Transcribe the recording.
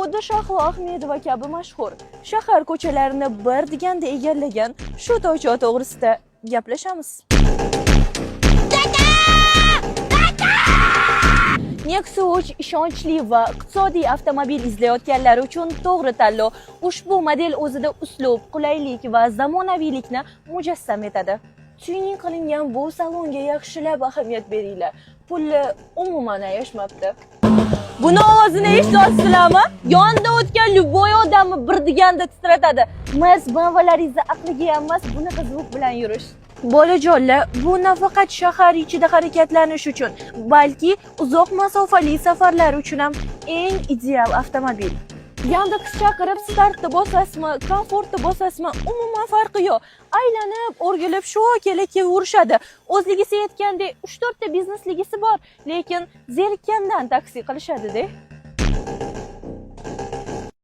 Xuddi Shahlo Ahmedova kabi mashhur, shahar ko'chalarini bir deganda egallagan shu toychoq to'g'risida gaplashamiz. Nexia 3 ishonchli va iqtisodiy avtomobil izlayotganlar uchun to'g'ri tanlov. Ushbu model o'zida uslub, qulaylik va zamonaviylikni mujassam etadi. Tuning qilingan bu salonga yaxshilab ahamiyat beringlar. Pulni umuman ayashmabdi. Buni ovozini eshityapsizlarmi? Yonida o'tgan любой odamni bir deganda titratadi. Mers, BMWlaringizni aqliga ham emas bunaqa звук bilan yurish. Bolajonlar, bu nafaqat shahar ichida harakatlanish uchun, balki uzoq masofali safarlar uchun ham eng ideal avtomobil. Yandex chaqirib startni bosasizmi, komfortni bosasizmi, umuman farqi yo'q. Aylanib, o'rgilib shu kela kelaverishadi. O'zligisi aytgandek 3-4 ta biznesligisi bor, lekin zerikkandan taksi qilishadi-da.